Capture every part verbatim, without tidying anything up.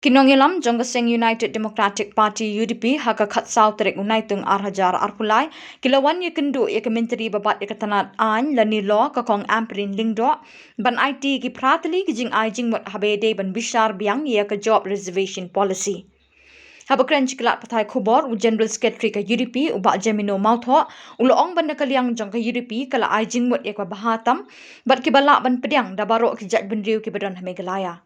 Ki nongïalam jong ka seng United Democratic Party, U D P, ha ka khatsaw tarik u Naitung ar hajar arphew lai, ki la wan ïakynduh ïa ka Myntri ba bat ïa ka tnat aiñ lane law, ka Kong Ampareen Lyngdoh, ban aiti ki phra tylli ki jingai jingmut haba ïadei ban bishar biang ïa ka Job Reservation Policy. Haba kren sha ki lad pathai khubor, u General Secretary ka U D P, u Bah Jemino Mawthoh, u la ong ba na ka liang jong ka U D P ka la ai jingmut ïa kaba bha tam bad kiba lah ban pdiang da baroh ki jaitbynriew kiba don ha Meghalaya.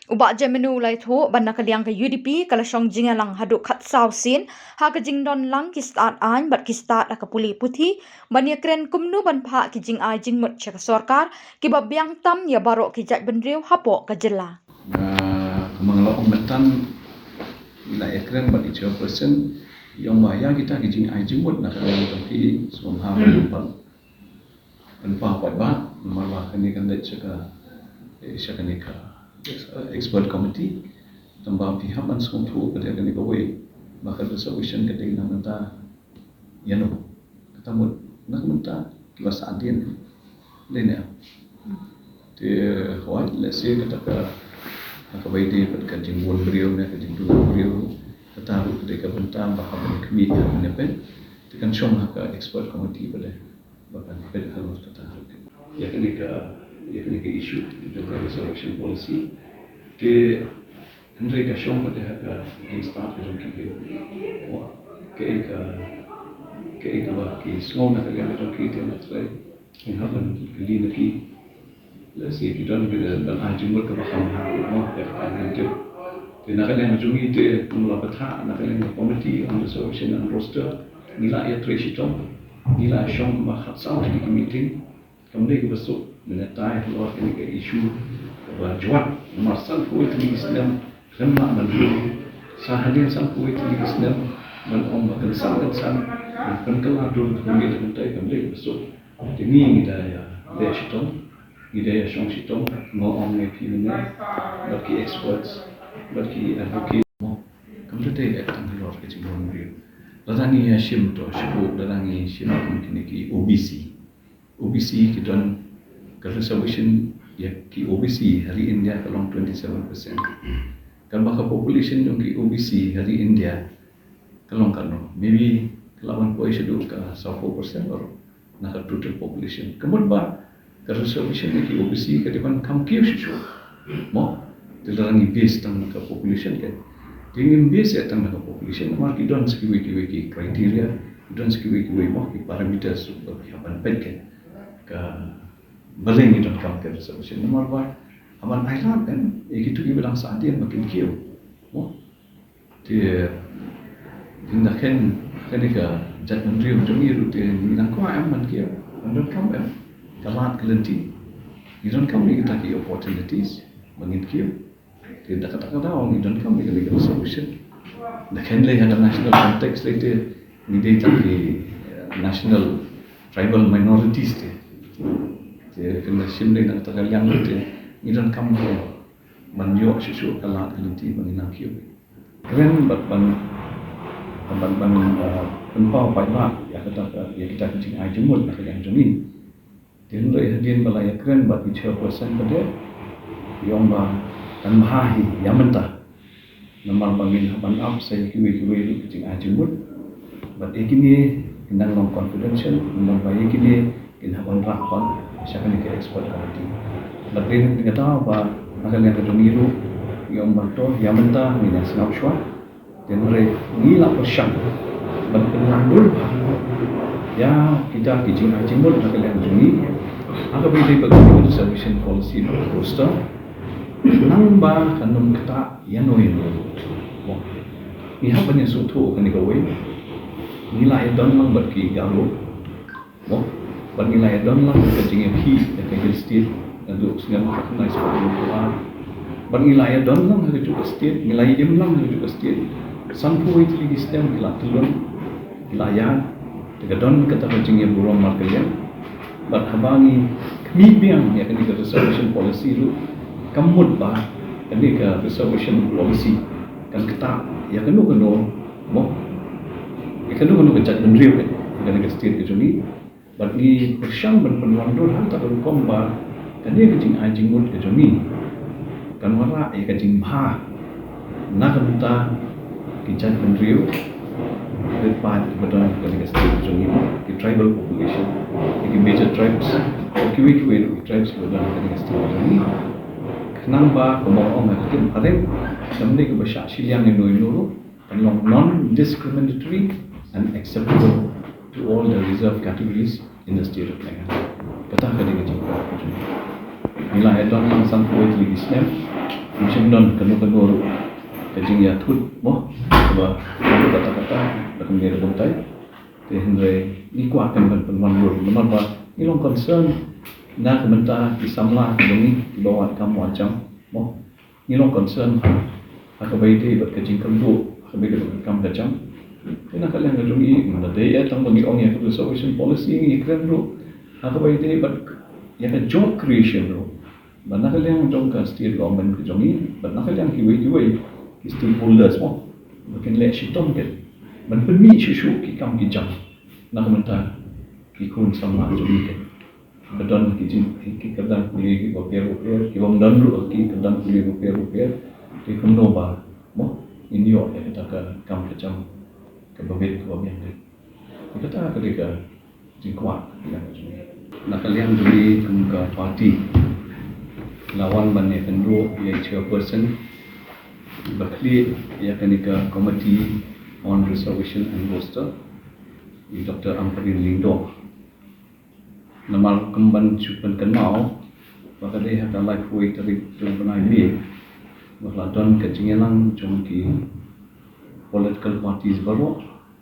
U Bah Jemino u la ïathuh ba na ka liang ka U D P ka la shong jingïalang haduh khatsaw sien ha ka jingdon lang ki stad aiñ bad ki stad ha ka pule puthi, ban ïakren kumno ban phah ki jingai jingmut sha ka sorkar kiba biang tam ïa baroh ki jaitbynriew hapoh ka jylla. Nga, kumba nga la ong mynta, ngi la ïakren bad i chairperson, ïa ong ba ïa kita ki jingai jingmut na ka liang jong phi, sngewbha ban pynpaw paidbah, namar ba kane kan leit sha ka, eh, sha kane ka, eh, expert committee. Tang ba phi hap ban sngewthuh pat ïa kane kawei, ba ka reservation ka dei na ka bynta ïano? Kata mut na ka bynta kiba sah hadien. Dei ne? Te hooid, lehse kata ka, kaba ïadei bad ka jingbun briew ne ka jingduna briew, kata ruh ka dei ka bynta ba hap ban khmih, hap ban ïapeit. Te kan shong ha ka expert committee ba dei ba kan peit halor kata. Ïa kane ka, ïa kane ka issue jong ka reservation policy. Te hynrei ka shong pat ha ka jingstad ka jong ki, ki, wa, kaei ka, kaei kaba ki sngew na ka liang ka jong ki, te nga trai ngin hap ban kylli na ki. Lehse ki don ki ban ai jingmut kaba kham bha, mo, ïa kata ngan tip. Te na ka liang jong ngi te, kum la pynthah na ka liang ka Committee on Reservation and Roster, ngi la ïatrei shitom, ngi la shong ba khatsaw tylli ki meeting. Kam dei kaba suk, mynta halor kane ka issue kaba jwat, namar sanphew wei tylli ki snem khlem lah ban dur. Sa hadien sanphew wei tylli ki snem ban ong ba kynsan kynsan ban pynkylla dur ka jong ngi, te mynta kam dei kaba suk. Te ngi ngi da ïa leh shitom, ngi da ïa shong shitom, nga ong ïa phi mynne bad ki experts bad ki advocate, mo. Kam da dei tang halor ka jingbun briew. Lada ngi ïa shim to, shu lada ngi shim kum kine ki O B C. O B C ki don ka reservation ïa ki O B C ha ri India ka long twenty seven percent. Katba ka population jong ki O B C ha ri India ka long katno? Maybe ka lah ban poi shaduh ka sawphew percent baroh na ka total population. Ka mut ba ka reservation ïa ki O B C ka dei ban kham kiew shuh shuh, mo. Te lada ngi base tang na ka population, ka, te ngim base ïa tang na ka population, namar ki don sa kiwei kiwei ki criteria, ki don sa kiwei kiwei, mo, ki parameters ba ki hap ban peit, ka, ka balei ngi donkam ka reservation. Namar ba haba ngi ai lad, kan, ïa kito kiba dang sah hadien ba kin kiew, mo. Te, te da khein, kane ka jaitbynriew jong ngi ruh te ngi dang kwah em ban kiew, ban donkam em ka lad ka lynti. Ngi donkam ïa kita ki opportunities ba ngin kiew. Te da kata ka daw ngi donkam ïa kane ka reservation. Da khein lei ha ka national context lei te ngi dei tang ki, eh, national tribal minorities te. Te kane shim lei na kata ka liang te ngi donkam ban ïoh shuh shuh ka lad ka lynti ba ngin nang kiew. Kren bad ban, ban, ban, uh, pynpaw paidbah ïa kata ka, ïa kita ki jingai jingmut na ka liang jong ngi. Te hynrei hadien ba la ïakren bad i chairperson pat de, i ong ba kan bha hi ïa mynta. Namar ba ngin hap ban ap sa ïa kiwei kiwei ruh ki jingai jingmut. Bad ïa kine kin dang long confidential, namar ba ïa kine kin hap ban rah pat sha kane ka expert committee. Bad dei na kata ba na ka liang ka jong ngi ruh ngi ong ba to ïa mynta ngin ïa sngap shuwa. Te hynrei ngi la pyrshang ban pynwandur bha ïa kita ki jingai jingmut na ka liang jong ngi ha kaba ïadei bad ka reservation policy bad roster. Nang ba kan ym ktah ïano ïano. Mo. Ngi hap ban ïasngewthuh kane kawei. Ngi la ïadon lang bad ki Garo. Mo. Bad ngi la ïadon lang ka jingïakhih ïa ka Hill State naduh snem khatnai spah hynñiew phew ar. Bad ngi la ïadon lang ha kajuh ka state, ngi la ïaim lang ha kajuh ka state. Sanphew wei tylli ki snem ki la tyllun, ki la ïaid. Te ka don kata ka jingïaburom markylliang. Bad haba ngi khmih biang ïa kane ka reservation policy ruh, kam mut ba kane ka reservation policy kan ktah ïa kano kano, mo, ïa kano kano ka jaitbynriew ïa kane ka state ka jong ngi. Bad ngi pyrshang ban pynwandur ha kata ka rukom ba kane ka jingai jingmut ka jong ngi kan wanrah ïa ka jingbha Na ka bynta ki jaitbynriew rit paid kiba don ha kane ka state jong ngi, ki tribal population, ki major tribes, kiwei kiwei ki tribes kiba don ha kane ka state jong ngi. Khnang ba kumba ong ha ka ktien phareng, kam dei kaba shah shiliang ïano ïano ruh, kan long non-discriminatory and acceptable to all the reserved categories in the state of Meghalaya. Kata ka dei ka jingkwah ka jong ngi. Ngi la ïa don lang san phew wei tylli ki snem, ngim shym don kano kano ruh ka jingïathuh mo, kaba kata kata da kumne da kumtai. Te hynrei ngi kwah kan ban pynwandur namar ba ngi long concern na ka bynta ki samla ki jong ngi kiba wad kam wad jam mo. Ngi long concern ha kaba ïadei bad ka jingkyrduh ha kaba ïadei bad ka kam ka jam. Te na ka liang ka jong ngi, ym da dei eh tang ba ngi ong ïa ka reservation policy, ngi kren ruh ha kaba ïadei bad ïa ka job creation ruh. Bad na ka liang jong ka state government ka jong ngi, bad na ka liang kiwei kiwei ki stakeholders mo, ba kin leh shitom ken ban pynmih shuh shuh ki kam ki jam na ka bynta ki khun samla jong ngi ken. Ba don ki jing, ki, ki kyrdan pule kiba pher ba pher, ki bym don ruh ki kyrdan pule ba pher ba pher. Te kumno ba mo ngin ïoh ïa kata ka kam ka jam kaba bit kaba biang. Te kata ka dei ka jingkwah ka liang jong ngi. Na ka liang jong ngi kum ka party la wan ban ïakynduh ïa i chairperson ba khlieh ïa kane ka Committee on Reservation and Roster, i Doctor Ampareen Lyngdoh. Namar kum ban shu pynkynmaw ba ka dei ha ka laiphew wei tarik jong u bnai May ba la don ka jingïalang jong ki political parties baroh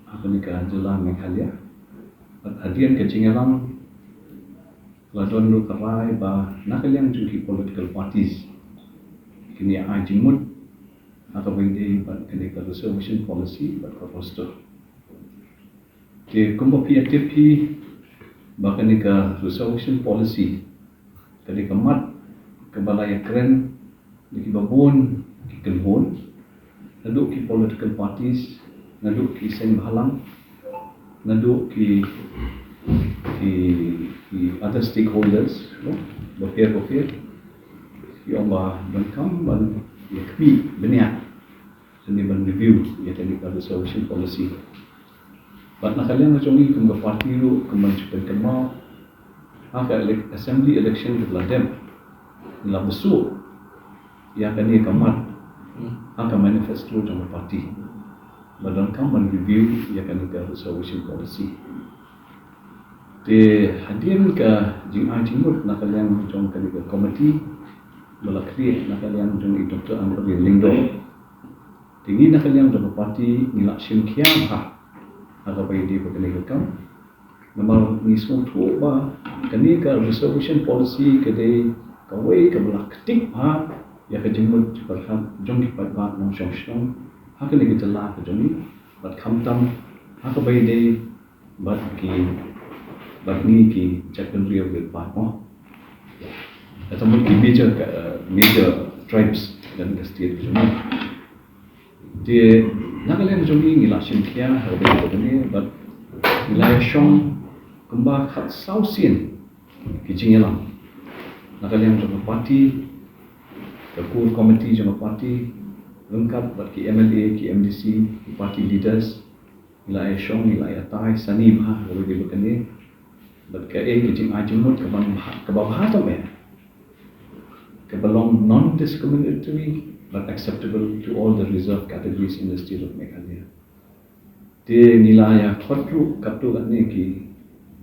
ha kane ka jylla Meghalaya. Bad hadien ka jingïalang la don ruh ka rai ba na ka liang jong ki political parties kin ïa ai jingmut ha kaba ïadei bad kane ka reservation policy bad ka roster. Te kumba phi ïa tip hi ba kane ka reservation policy ka dei ka mat kaba la ïakren da kiba bun ki kynhun, naduh ki political parties, naduh ki seng bhalang, naduh ki, ki, ki other stakeholders, no? Bapher bapher. Ki ong ba donkam ban ïa khmih bniah lane ban review ïa kane ka reservation policy. Bad na ka liang ka jong ngi kum ka party ruh, kum ban shu pynkynmaw, ha ka elec-, assembly election kaba la dep, la bsut ïa kane ka mat ha ka manifesto jong ka party ba donkam ban review ïa kane ka reservation policy. Te hadien ka jingai jingmut na ka liang jong kane ka committee ba la khlieh na ka liang jong i Doctor Ampareen Lyngdoh, te ngi na ka liang jong ka party ngi la shim khia bha ha kaba ïadei bad kane ka kam. Namar ngi sngewthuh ba kane ka reservation policy ka dei kawei kaba la ktik bha ïa ka jingmut jingpyrkhat jong ki paidbah nongshong shnong ha kane ka jylla ka jong ngi, bad khamtam ha kaba ïadei bad ki, bad ngi ki jaitbynriew rit paid mo. Kata mut ki major, uh, major tribes ha kane ka state ka jong ngi. Te na ka liang jong ngi ngi la shim khia ha kaba ïadei bad kane, bad ngi la ïa shong kumba khatsaw sien ki jingïalang na ka liang jong ka party, ka core committee jong ka party, ryngkat bad ki M L A, ki M D C, ki party leaders. Ngi la ïa shong, ngi la ïa tai sani bha ha kaba ïadei bad kane. Bad kaei ka jingai jingmut kaba bha, kaba bha tam eh, kaba long non-discriminatory but acceptable to all the reserved categories in the state of Meghalaya. Te ngi la ïa khot ruh katto katne ki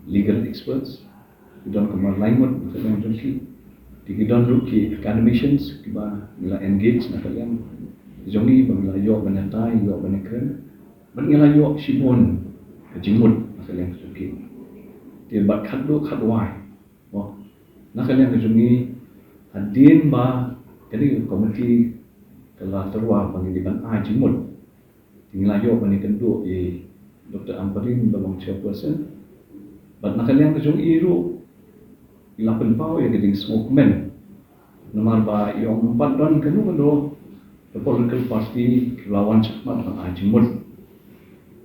legal experts, ki don kumba lai ngut na ka liang jong ki. Te ki don ruh ki academicians kiba ngi la engage na ka liang jong ngi ba ngi la ïoh ban ïatai, ïoh ban ïakren. Bad ngi la ïoh shibun ka jingmut na ka liang jong ki. Te bad khatduh khatwai, mo, na ka liang jong ngi, hadien ba kane ka committee ka la tyrwa ba ngi dei ban ai jingmut, ngi la ïoh ban ïakynduh ïa i Doctor Ampareen ba long chairperson. Bad na ka liang ka jong i ruh i la pynpaw ïa ka jingsngewkmen. Namar ba i ong ym pat don kano kano ka political party ka la wan shakhmat ban ai jingmut.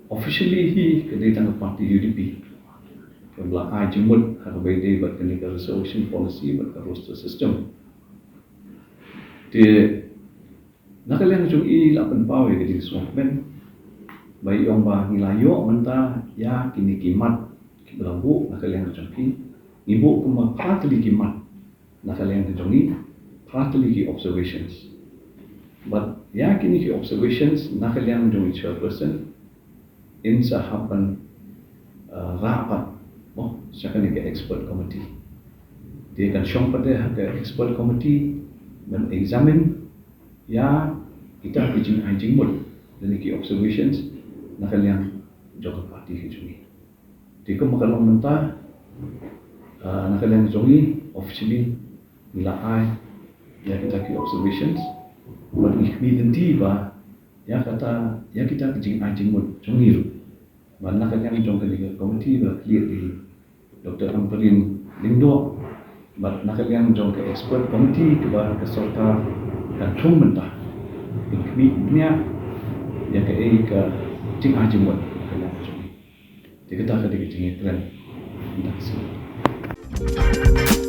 Officially hi ka dei tang ka party U D P kaba la ai jingmut ha kaba ïadei bad kane ka reservation policy bad ka roster system. Te Na ka liang jong i la pynpaw ïa ka jingsngewkmen ba i ong ba ngi la ïoh mynta ïa kine ki mat kiba la buh na ka liang jong ki, ngi buh kumba phra tylli ki mat na ka liang jong i, phra tylli ki observations. But ïa kine ki observations na ka liang jong i chairperson, in sa hap ban, uh, rah pat mo sha kane ka expert committee. Te kan shong pat de ha ka expert committee ban examine ïa kita ki jingai jingmut lane ki observations na ka liang jong ka party ka jong i. Te kumba ka long mynta, uh, na ka liang jong i, officially ngi la ai ïa kita ki observations. Bad ngi khmih lynti ba ïa kata, ïa kita ki jingai jingmut jong i ruh ba na ka liang jong kane ka committee ba khlieh da i Doctor Ampareen Lyngdoh, bad na ka liang jong ka expert committee kaba ka sorkar kan thung mynta, kin khmih bniah ïa kaei ka jingai jingmut na ka liang jong i. Te kata ka dei ka jingïakren mynta ka sngi.